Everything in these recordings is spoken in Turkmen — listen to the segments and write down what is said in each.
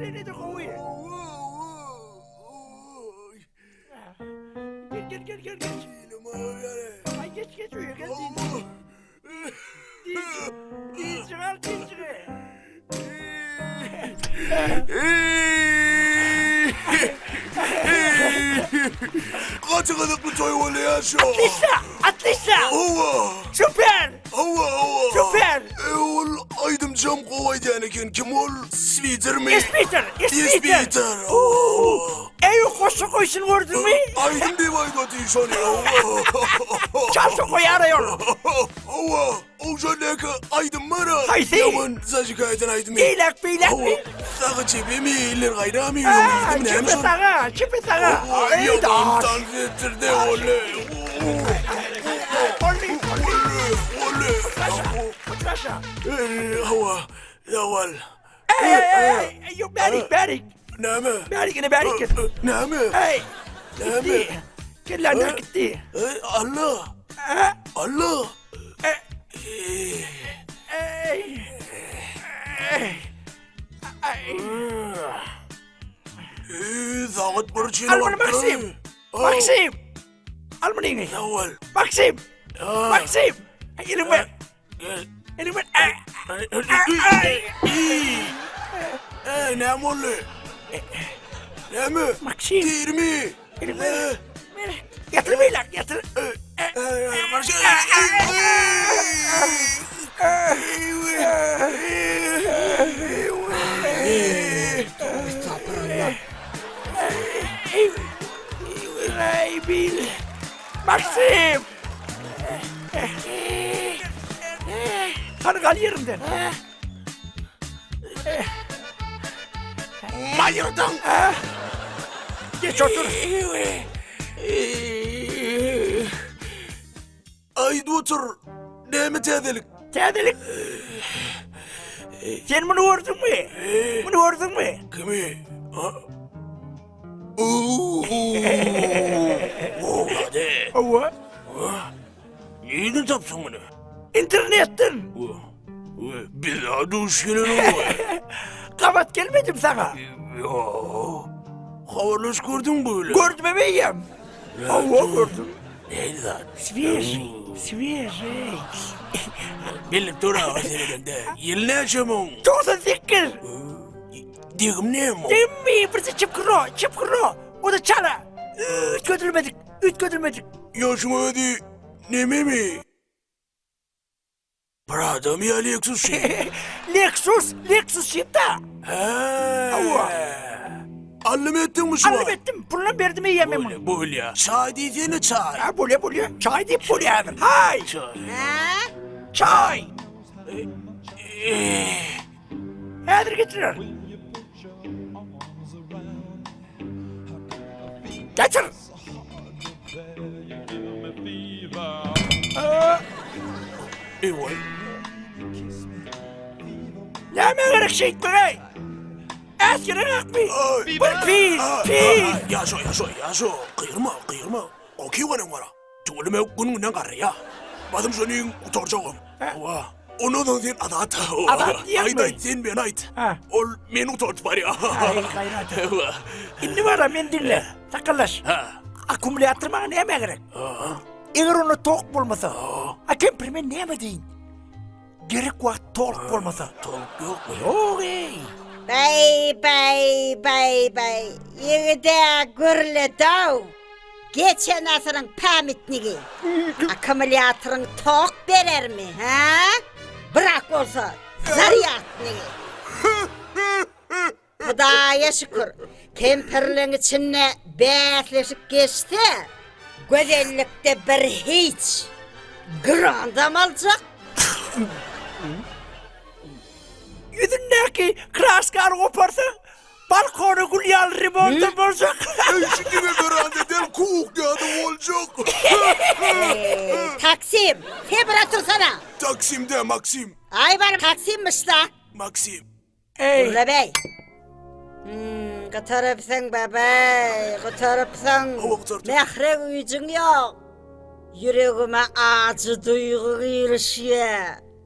Ene-de gowy. Gel gel gel gel geç. Ay geç geç öýe gel. Dinç al dinç. Gaty gyzykly toý bolýar şu. Atlişna, atlişna. Hawa. Süper. Hawa, hawa. Süper. E, ol aýdymçam gowy aýdýan eken. Kim ol? Switermi? Espiter, espiter. Espiter. Hawa. Eý, goşgy goýşuny gördüňmi? Aýdym diýip aýdyp otyr şony. Hawa. Çalsa goýar aýol. Hawa. Owşandäki aýdym bar-a. Haýsy? Ýaman zajika aýdan aýdymy. Eýläk beýläkmi? Hawa. Saga çepemi, eller gaýramy, Aa, öňümi näme çepe şol? saga, çepe saga. Hawa, Eý, ýaman daş. tans etdirdi ony. Olli, olli. Olli, olli. Otraşa. Eý, Hawa, ýawal. Ey, ey, ey, ey, ey, yok bärik, bärik. Näme? Bärik, ine bärik gel. Näme? Ey, Näme? gitti. Kelländen gitti. Ey, Allah. Ha? Allah. Ey. Ey. Ey. Ey. Ey, sagat bir çene Al bunu Maksim. Maksim. Al bunu yine. Ýawal. Maksim. Maksim. Elimi ver. Gel. Elimi ver. Ey, näme boldy? Näme? Maksim. Dirmi? Elimi ver. Ýatyr beýläk, ýatyr. Maksim! Hany gal ýeriňden. Maýyrdyň! Geç otur. Aýdyp otur. Näme täzelik? Täzelik. Sen muny gördüňmi? Muny gördüňmi? Kimi? Hadi. Hawa. Nirden tapdyň muny? Internetden. Biz duş gelelim. Gabat gelmedim sana. Ýok. Habarlaş gördüň böyle. Gördüm eýýäm. Hawa gördüm. Nähili zat? Swiežiý, swiežiý. Bilip dur aga seredende. Ýyl näçe muň? 98. Degim näme muň? Degimmi birsi çypkyrro, çypkyrro. O da çala. Üýtgedilmedik, üýtgedilmedik. Ýaşyň özi nememi? Pradamy ýa Lexusy? Lexus, Lexus şypda. Hä. Hawa. Allym etdiňmi şu Allym etdim. Pulunam berdim eýýäm men muny. Bolýa. Çaý diýsene çaý. Ha, bolýa, bolýa. Çaý diýip bolýa häzir. Haý. Çaý. Hä? Çaý. Häzir getirer. Getir. Eý-waý. Näme gerek şeýtmege? Äsgeren akmy? Bir pis, pis. Ýaşo, ýaşo, ýaşo. Gygyrma, gygyrma. Oky gören gara. Tüweleme gün-günden garraýa. Basym şony gutarjagam. Hawa. Ondan soň sen azat. Azat diýýäňmi? Aýt, aýt, sen meni aýt. Ol meni gutardyp barýa. Aý, gaýrat. Indi bara meni diňle. Sakallaş. Akkumulýator maňa nämä gerek? Eger onda tok bolmasa, a kempir men näme diýin? Gerek wagt tok bolmasa. Tok ýokmy? Ýok eý. Baý, baý, baý, baý. Ýigid-ä gürledi-ow. Geçen asyryň pamitnigi. Akkumulýatoryň tok berermi, hä? Brak bolsa, zarýadnigi. Hudaýa şükür, kempirleň içinde bäsleşik geçse, gözellikde bir hiç. Grandam aljak. Ýüzündäki kraskany goparsaň, Balkona gül ýaly remontam boljak. Eý şu diňe weranda däl kuhnýada boljak. Taksim, sen bir otursana. Taksim dä Maksim. Aý bar Taksimmiş-da. Maksim. Eý. Gürlebeý. Hmm, gutarypsyň babaý, gutarypsyň. Hawa gutardym. Mähre güýjüň ýok. Ýüregime ajy duýgy girişýä.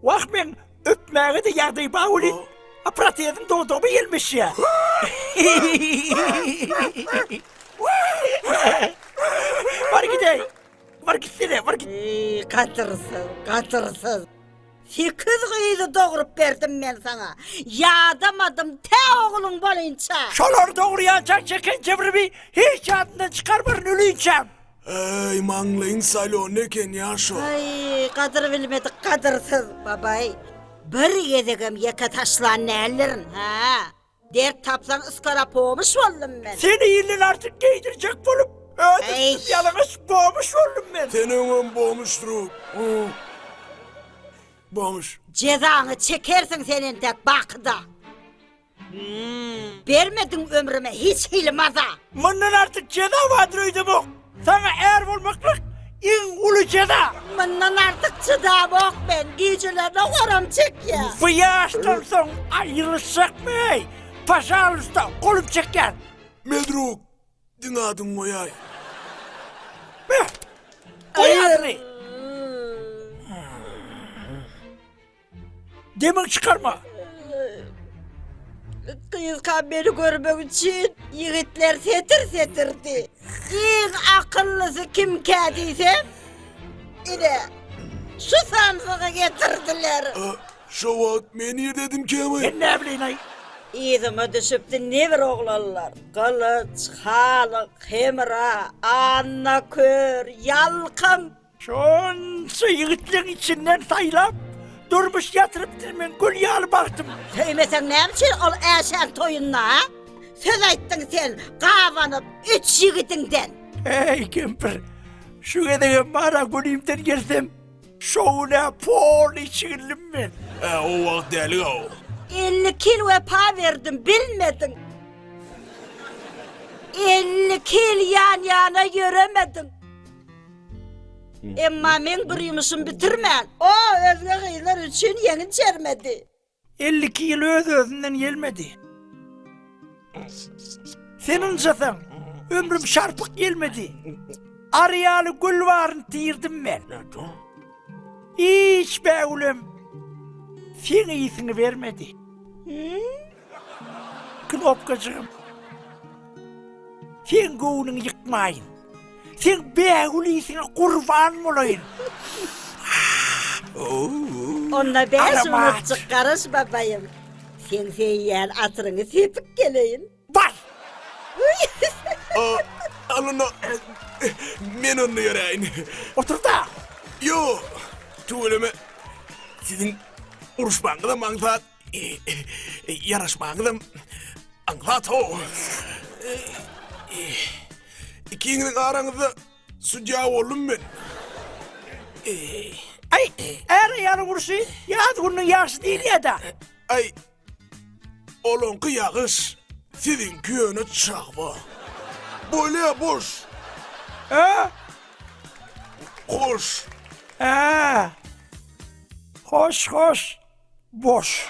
Wah meň öpmäge-de ýagdaý bar welin. A protezim dodagyma ýelmeşýär. Bar gideý. Bar gitsene, bar git. Eý, gadyrsyz, gadyrsyz. Sekiz gyzy dogrup berdim men saňa. Ýadamadym tä ogluň bolynça. Şolary dogurýançaň çeken jebrimi hiç ýadymdan çykarmaryn ölinçäm. Eý, maňlaýyň salýony eken ýaşo. Aý, gadyr bilmedik gadyrsyz, babaý. Bir gezegem ýeke taşlan däldirin, hä? Dert tapsaň ysgarapomuş boldum men. Seni ilden artyk geýdirjek bolup, öz üstüm ýalaňaç bomuş boldum men. Sen öňem bomuş drug. Bomuş. Jezaňy çekersiň sen entek bakyda. Bermediň ömrüme hiç hili maza. Mundan artyk jeza bardyr öýdemok. Saňa är bolmaklyk iň uly jeza. Mundan artyk çydamok men, gijelerine horam çekýär. Bu ýaşdan soň aýrylyşjakmy eý? Pažalusta, golum çekýän. Medruk, diňe adyňy goýaý. Beh! Goý adyny. Demiňi çykarma. Gyzka meni görmek üçin ýigitler setir-setirdi. Iň akyllysy kimkä diýsem, ine, şu samsygy getirdiler. Şo wagt men nirdedim kemi? Men näbileýin-aý? Yzyma düşüpdi nebir oglanlar. Gylyç, Halyk, Hemra, Anna kör, Ýalkym. Şonça ýigitleň içinden saýlap, durmuş ýatyrypdyr meň gül ýaly bagtym. Söýmeseň näme üçin ol Äşäň toýunda, a? Söz aýtdyň sen gabanyp üç ýigidiňden. Eý, kempir, şu gezegem bar-a günimden gelsem, şowuna polny çigildim men. Ä, o wagt dälik-ow. 52 ýyl wepa berdim, bilmediň. 52 ýyl ýan-ýana ýöremediň. Emma meň bir ýumuşym bitirmän, o özge gyzlar üçin ýeňin çermedi. 52 ýyl öz-özünden gelmedi. Sen ynjasaň, ömrüm şarpyk gelmedi. Ary ýaly gül baryny tirdim men. Hiç bägülem seň ysyňy bermedi. Knopkajygym. Seň göwnüňi ýykmaýyn. Seň bägül ysyňa gurban bolaýyn. Onda bäş minutjyk garaş babaýym. Seň söýýän atyryňy sepip geleýin. Bar! Al onda, men onda ýöräýin. Otur-da! Ýok, tüweleme, siziň uruşmagyňyzam aňsat. Ýaraşmagyňyzam aňsat-how. Ikiňiziň araňyzda sudýa boldum men. Aý, är-aýalyň urşy ýaz gününiň ýagşy diýilýä-dä. Aý, olaňky ýagyş, siziňki ýöne çagba. Bolýa, boş. Hä? Hoş. Hä. Hoş, hoş. Boş.